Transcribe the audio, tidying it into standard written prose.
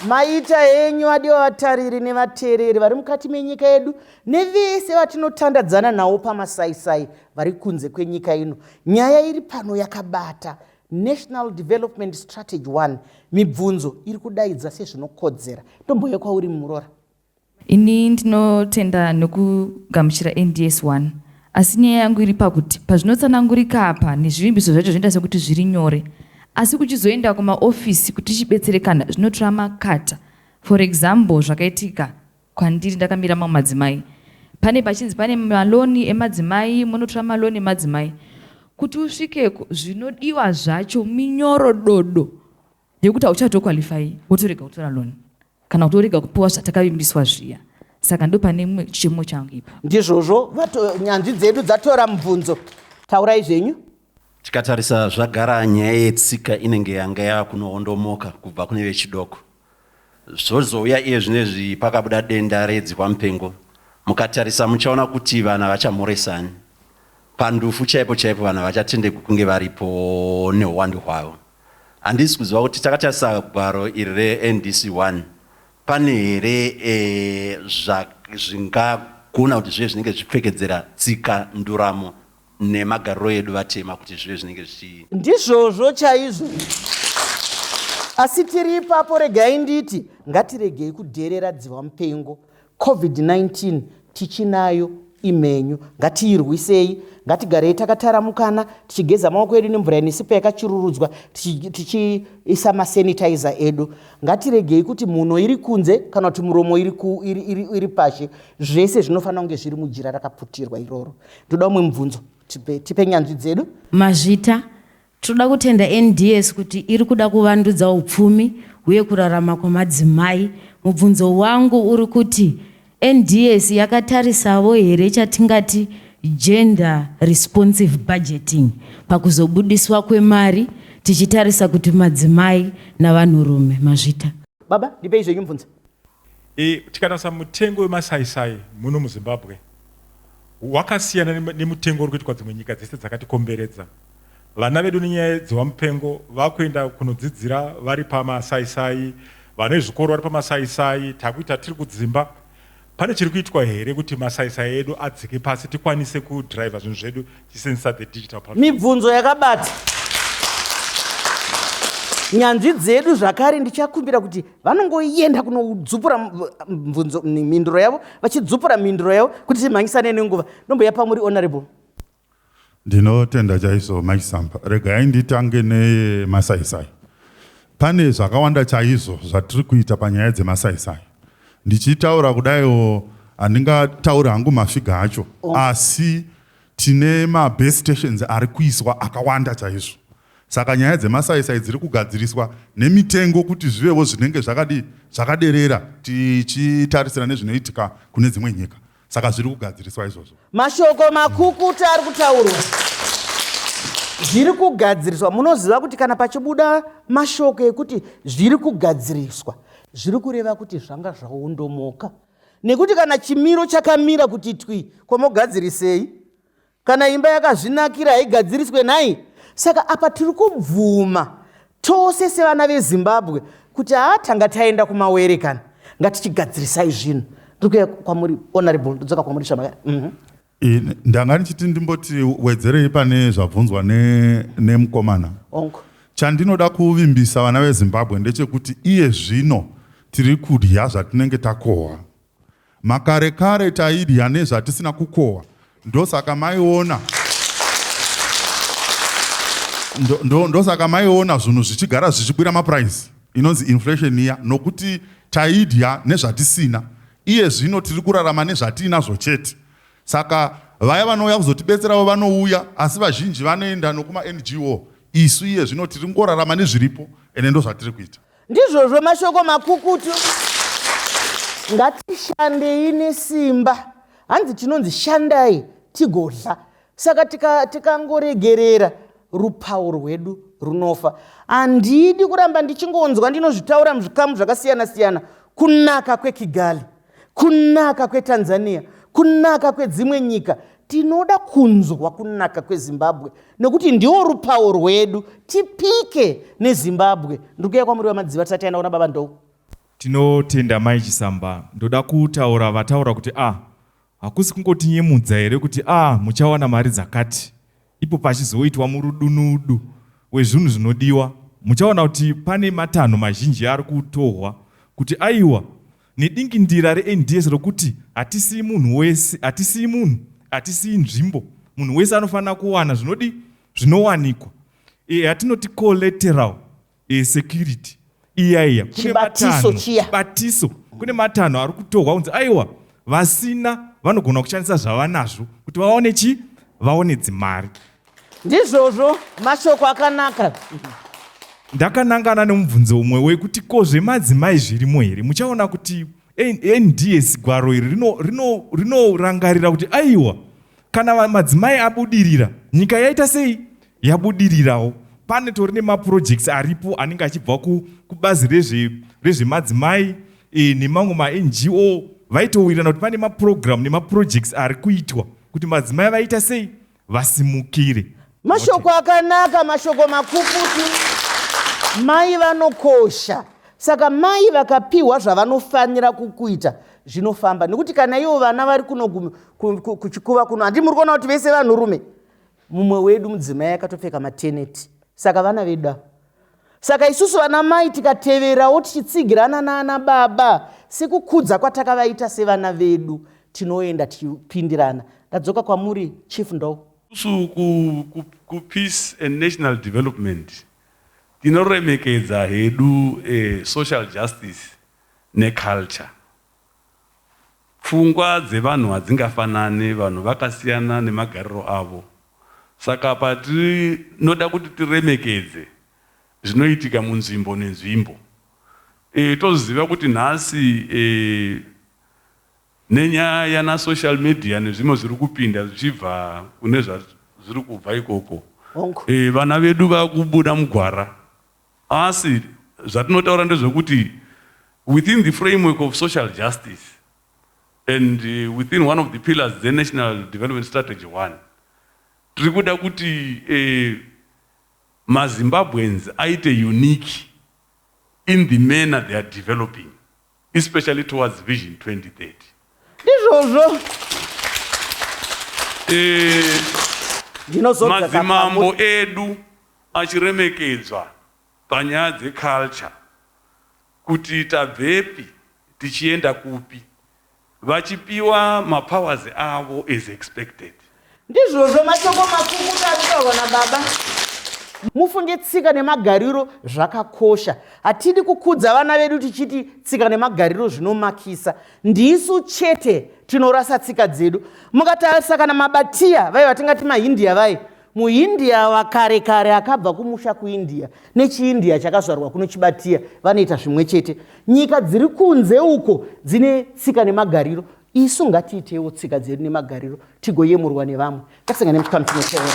Maita henyu vadiwa vatariri nevateereri vari mukati menyika yedu nevese vatinotandadzana navo pamasaisai vari kunze kwenyika ino. Nyaya iri pano yakabata National Development Strategy 1. Mibvunzo iri kudaidza sezvinokodzera. Ndombouya kwauri muroora. Ini ndinotenda nekugamuchira NDS 1 asi nyaya yangu iri pakuti pazvinotsanangurika apa nezvivimbiso zvacho zvinoita sekuti zviri nyore asi kuchizoenda kumaofisi kuti tichibetserekana zvinotora makata. For example zvakaitika kwandiri ndakamira mamwe madzimai pane pachinzi pane maloni emadzimai munotora maloni emadzimai kuti usvikeko zvinodiwa zvacho minyoro dodo yekuti hauchatoqualify wotorega kutora loan kana kuti worega kupiwa zvatakavimbiswa zviya saka ndopane imwe chichemo changu ipa. Ndizvozvo nyanzvi dzedu dzatora mubvunzo taurai zvenyu. Tikatarisa zvagara nyaya yetsika inenge yanga yava kunoondomoka kubva kune vechidoko. Zvozouya iye zvinezvi pakabuda denda redzihwamupengo. Mukatarisa muchaona kuti vanhu havachamhoresani. Pandufu chaipo chaipo vanhu havachatendegwi kunge varipo nehuwandu hwavo. Handisi kuziva kuti takatarisa gwaro iri reNDC 1 pane here e, zvingagona kuti zvive zvinenge zvichipfekedzera tsika, nduramo nemagariro edu vatema kuti zvive zvinenge zvichi. Ndizvozvo chaizvo. Asi tiri ipapo regai nditi ngatiregei kudherera dzihwamupengo. Covid-19 tichinayo imhenyu ngatiirwisei ngatigarei takataramukana tichigeza maoko edu nemvura ine sipo yakachururudzwa tichiisa masanitizer edu ngatiregei kuti mhuno iri kunze kana kuti muromo iri, iri, iri, iri pashe zvese zvinofanira kunge zviri mujira rakaputirwa iroro ndoda umwe mubvunzo tipe, tipe nyanzvi dzedu mazvita Tinoda kutenda NDS kuti iri kuda kuvandudza upfumi huye kurarama kwemadzimai. Mubvunzo wangu uri kuti NDS yakatarisavo here chatingati gender responsive budgeting pakuzobudiswa kwemari tichitarisa kuti madzimai navanhurume? Mazvita. Baba, ndipei zvenyu mubvunzo. E, tikatarisa mutengo wemasaisai muno muZimbabwe wakasiyana nemutengo uri kuitwa dzimwe nyika dzese dzakatikomberedza. Vana vedu nenyaya yedziwamupengo vakuenda kunodzidzira vari pamasaisai, vane zvikoro vari pamasaisai, takuita tiri kudzimba. Pane chiri kuitwa here kuti masaisai edu adzike pasi tikwanise kudriver zvinhu zvedu tichisenzesa the digital platform? Mibvunzo yakabata nyanzvi dzedu zvakare ndichakumbira kuti vanongoenda kunodzupura mvunzo mhinduro yavo vachidzupura mhinduro yavo kuti timhanyisane nenguva ndomboya pamuri honorable. Ndinotenda chaizvo Mai Chisamba. Regai nditange nemasaisai. Pane zvakawanda chaizvo zvatiri kuita panyaya dzemasaisai. Ndichitaura kudaiwo handingatauri hangu mafiga acho oh. Asi tine mabase stations ari kuiswa akawanda chaizvo. Saka nyaya dzemasaisai dziri kugadziriswa nemitengo kuti zvivewo zvinenge zvakadii zvakaderera tichitarisira nezvinoitika kune dzimwe nyika. Saka zviri kugadziriswa izvozvo. Mashoko makukuta ari kutaurwa zviri kugadziriswa. Munoziva kuti kana pachibuda mashoko ekuti zviri kugadziriswa, zviri kureva kuti zvanga zvaondomoka. Nekuti kana chimiro chakamira kuti twi, komogadzirisei? Kana imba yakazvinakira haigadziriswe nhai? Saka apa tiri kubvuma tose sevana veZimbabwe kuti haa tanga taenda kumawere kana ngatichigadzirisai zvinhu. Ndiri kuuya kwamuri honorable, ndodzoka kwamuri zvamakare. Mm -hmm. Ndanga ndichiti ndimboti wedzerei pane zvabvunzwa nemukomana. Ne Chandinoda kuvimbisa vana veZimbabwe ndechekuti iye zvino tiri kudya zvatinenge takohwa. Makare kare taidya nezvatisina kukohwa ndosaka maiona ndosaka maiona zvinhu zvichigara zvichikwira maprice inonzi inflation iya nokuti taidya nezvatisina. Iye zvino tiri kurarama nezvatiinazvo chete. Saka vaya vanouya kuzotibetseravo vanouya asi vazhinji vanoenda nokuma-NGO. Isu iye zvino tiri kungorarama nezviripo ende ndozvatiri kuita. Ndizvozvo mashoko makukutu. Ngatishandei nesimba. Hanzi tinonzi shandai tigodla. Saka tikangoregerera tika rupawo rwedu runofa. Handidi kuramba ndichingonzwa ndinozvitaura muzvikamu zvakasiyana siyana kunaka kweKigali, kunaka kweTanzania, kunaka kwedzimwe nyika. Tinoda kunzwa kunaka kweZimbabwe nekuti ndiwo rupawo rwedu. Tipike neZimbabwe. Ndiri kuuya kwamuri vaMadziva tisati taenda kuna baba Ndou. Tinotenda Mai Chisamba. Ndoda kutaura vataura kuti ah hakusi kungotinyemudza here kuti ah muchawana mari dzakati ipo pachizoitwa murudunudu wezvinhu zvinodiwa. Muchaona kuti pane matanho mazhinji ari kutorwa kuti aiwa nedingindira reNDS rokuti hatisii munhu wese, hatisii munhu, hatisii nzvimbo. Munhu wese anofanira kuwana zvinodi zvinowanikwa. E, yatinoti collateral e, security iya iya kune matanho chibatiso kune matanho ari kutorwa kunzi aiwa vasina vanogona kushandisa zvavanazvo kuti vaone chi vaone dzimari. Ndizvozvo, mashoko akanaka. Ndakanangana nemubvunzo umwe wekuti ko zvemadzimai zvirimo here? Muchaona kuti NDS gwaro iri rinorangarira rino, rino kuti aiwa kana madzimai abudirira nyika yaita sei yabudirirawo. Pane tori nemaprojects aripo anenge achibva kubazi rezvemadzimai e, nemamwe maNGO vaitowirirana kuti pane maprogram nemaprojects ari kuitwa kuti madzimai vaita sei vasimukire. Mashoko akanaka, mashoko makukutu. Mai vanokosha. Saka mai vakapiwa zvavanofanira kukuita zvinofamba nekuti kana ivo vana vari kuno kuchikuva kuno handi muri kuona kuti vese vanhurume mumwe wedu mudzimai akatopfeka mateneti saka vana vedu ava Saka isusu vana mai tikateverawo tichitsigirana naana baba sekukudza kwatakavaita sevana vedu tinoenda tichipindirana. Ndadzoka kwamuri Chief Ndou. Isusu kuPeace and National Development tinoremekedza hedu social justice neculture. Pfungwa dzevanhu hadzingafanane, vanhu vakasiyana nemagariro avo. Saka patinoda kuti tiremekedze zvinoitika munzvimbo nenzvimbo, e, toziva kuti nhasi e, nenyaya yana social media nezvimwe zviri kupinda zvichibva kune zvazviri kubva ikoko, e, vana vedu vakubuda mugwara. Asi zvatinotaura ndezvekuti within the framework of social justice and within one of the pillars dzeNational Development Strategy one, tiri kuda kuti eh, maZimbabweans aite unique in the manner they are developing, especially towards Vision 2030. Ndizvozvo. Eh, madzimambo edu achiremekedzwa panyaya dzeculture kuti tabvepi tichienda kupi vachipiwa mapowers avo as expected. Ndizvozvo mashoko makukutu arikutaurwa nababa. Mufunge tsika nemagariro zvakakosha. Hatidi kukudza vana vedu tichiti tsika nemagariro zvinomakisa. Ndisu chete tinorasa tsika dzedu. Mukatarisa kana mabatiya vaye vatingati mahindiya vaye MuIndia wakare kare akabva kumusha kuIndia nechiIndia chakazvarwa kuno chibatiya vanoita zvimwe chete. Nyika dziri kunze uko dzine tsika nemagariro. Isu ngatiitewo tsika dzedu nemagariro tigoyemurwa nevamwe. Ngatisangane muchikamu chinotevera.